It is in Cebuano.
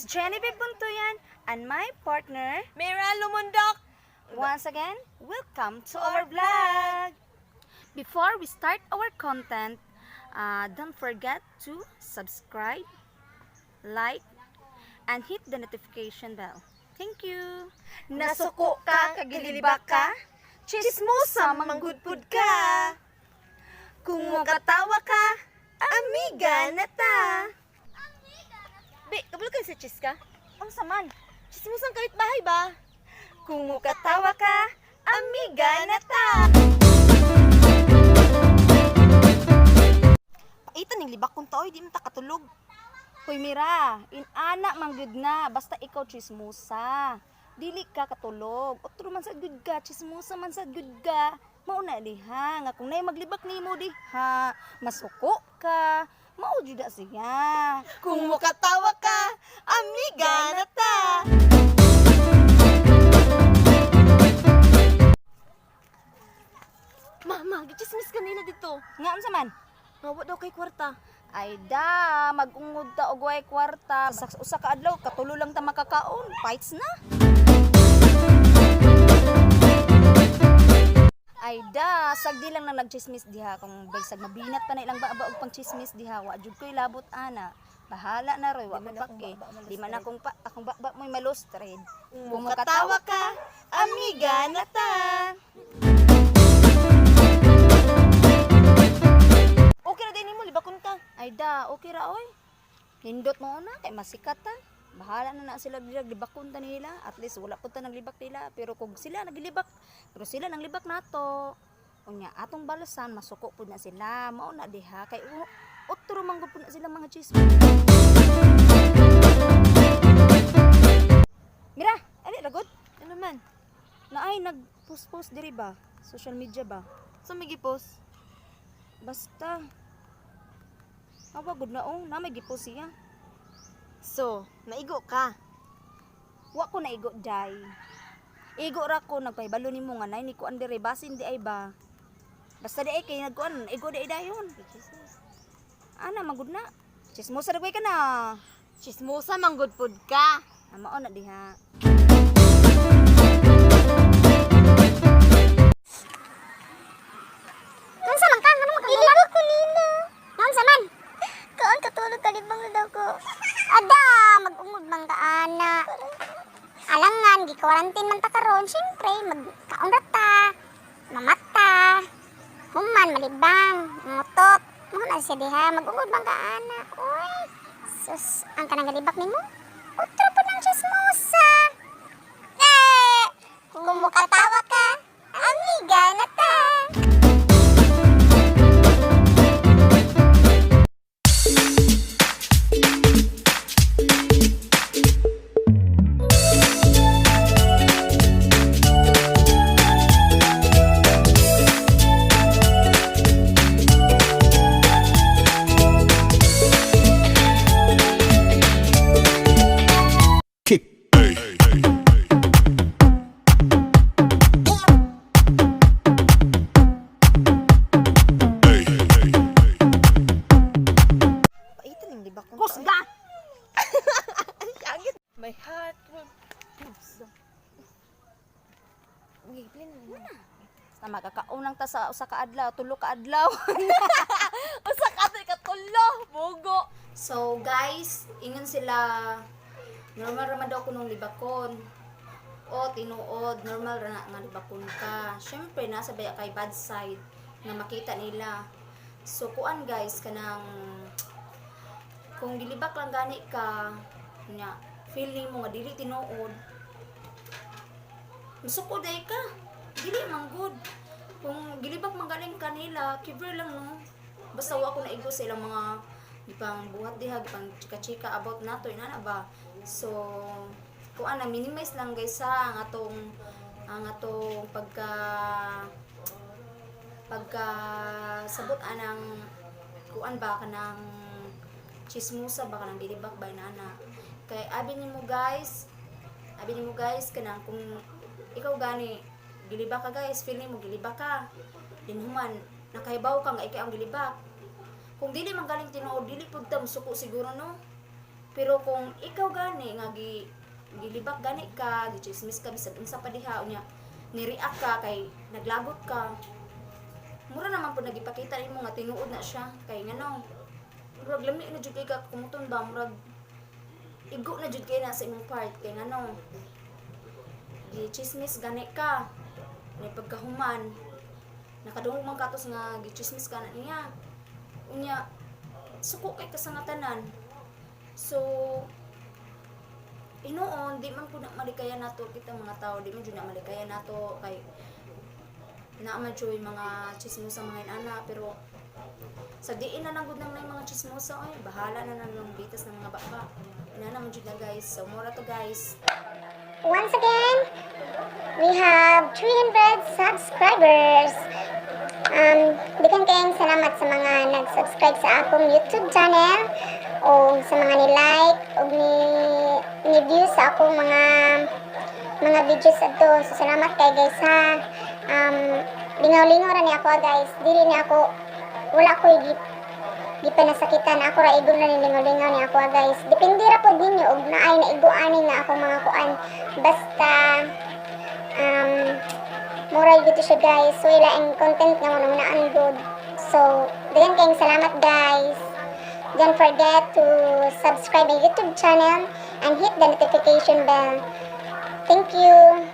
is Genevieve Buntuyan and my partner, Mira Lumundok! Once again, welcome to our vlog! Before we start our content, don't forget to subscribe, like, and hit the notification bell. Thank you! Nasuko ka, kagilibak ka, chismosa manggudpud ka. Kung mukatawa ka, amiga na ta. Be, kabalo kayo sa chiska? Unsa man? Chismosang kalit bahay ba? Kung mukatawa ka, amiga na ta. Paitan ning libak kong taoy, di man ta katulog. Hoy Mira, inana man gyud na basta ikaw chismosa. Dili ka katulog. Otro man sa gyud ka, chismosa man sa gyud ka. Mao na diha nga kung nay maglibak nimo diha, masuko ka. Mao jud na siya. Kung mukatawa ka, amiga na ta! Mama, gichismis kanila dito. Nga unsa man? Nga wa daw kay kwarta. Ay da, magungod ta og way kwarta. Sa usa ka adlaw katulo lang ta makakaon. Fights na. Ay da, sagdi lang nang nagchismis diha kung baysag mabinat pa na ilang baba og pangchismis diha, wa jud koy labot ana. Bahala na roy, wa Di man ko akong pake. baba Di man malustred. akong pa, akong baba mo'y malustred. Kung mukatawa ka, amiga na ta! Okay ra din nimo, libakon ka. Ay da, okay ra oy. Nindot mo na kay masikat ta. Bahala na na sila dira libakon ta nila. At least wala pud ta naglibak nila, pero kung sila naglibak, pero sila nanglibak nato. Unya atong balasan masuko pud na sila. Mao na diha kay utro man gud pud na sila mga chismis. Mira, ali ragod. Ano man? Naay nag-post-post diri ba? Social media ba? Sa may gipos? Basta. Awa gud na oh, na may gipost siya. So, naigo ka. Wa ko naigo day. Igo ra ko nagpahibalo nimo nga nay ni kuan dire basin di ay ba. Basta di ay kay nagkuan igo di ay dayon. Ana magud na. Chismosa ra ka na. Chismosa manggod pud ka. Ah, mao na diha. Unsa man ka? Ngano man ka? ko nila. Naunsa man? Kaon katulog kalibang na daw ko. Ada, mag-ungod man ka ana. Alangan, gi-quarantine man ta karon, syempre magkaon ra ta. Mamata. Human malibang, ngutot. Mo na siya diha, mag-ungod man ka ana. Uy, sus, ang kanang galibak nimo. Utro po ng chismosa. Eh, kung mukatawa ka, amiga na ta. Kick. Paitan ning libak kong Kusga. Agit. My heart will. Okay, play na. Basta makakaon lang ta sa usa ka adlaw, tulo ka adlaw. Usa ka atoy katulo, bugo. So guys, ingon sila normal ra man daw kunong libakon. O tinuod, normal ra na nga libakon ka. Syempre nasa baya kay bad side na makita nila. So kuan guys kanang kung gilibak lang gani ka nya feeling mo nga dili tinuod. Musuko day ka. Dili man good. Kung gilibak man galing kanila, kiber lang no. Basta wa ko naigo sa ilang mga gipang buhat diha, gipang chika-chika about nato inana ba. So kuan na minimize lang guys ha ang atong pagka pagka sabot anang kuan ba kanang chismosa ba kanang gilibak ba inana. Kay abi nimo guys, abi nimo guys kanang kung ikaw gani gilibak ka guys, feeling mo gilibak ka. Dinhuman nakahibaw ka nga ikaw ang gilibak. Kung dili man galing tinuod, dili pud ta musuko siguro no. Pero kung ikaw gani nga gilibak gani ka, gichismis ka bisag unsa pa diha, unya ni-react ka kay naglagot ka, mura naman po nagipakita nimo nga tinuod na siya. Kay ngano, murag lami na jud kay ka kumuton ba, murag igo na jud kay na sa imong part. Kay ngano, gichismis gani ka, may pagkahuman nakadungog man katos nga gichismis ka na niya, unya suko kay ka sa nga tanan. So hinuon di man pud na malikayan nato kita mga tao, di man jud na malikayan nato kay naa man jud mga chismosa, mga inana. Pero sa diin na lang gud nang nay mga chismosa, ay bahala na nang bitas ng mga baba. Inana man jud na, guys. So mura to, guys. Once again, we have 300 subscribers. Daghan kayong salamat sa mga nag-subscribe sa akong YouTube channel o sa mga ni-like o ni view sa akong mga videos adto. So salamat kay, guys, ha. Lingaw-lingaw ra ni ako, guys. Dili ni ako, wala ko di pa nasakitan ako ra, igo na ni lingaw-lingaw ni ako, guys. Depende ra pod ninyo og naay naigo ani nga akong mga kuan. Basta moral dito siya, guys. So ila ang content nga mo naan good. So daghan kayong salamat, guys. Don't forget to subscribe my YouTube channel and hit the notification bell. Thank you.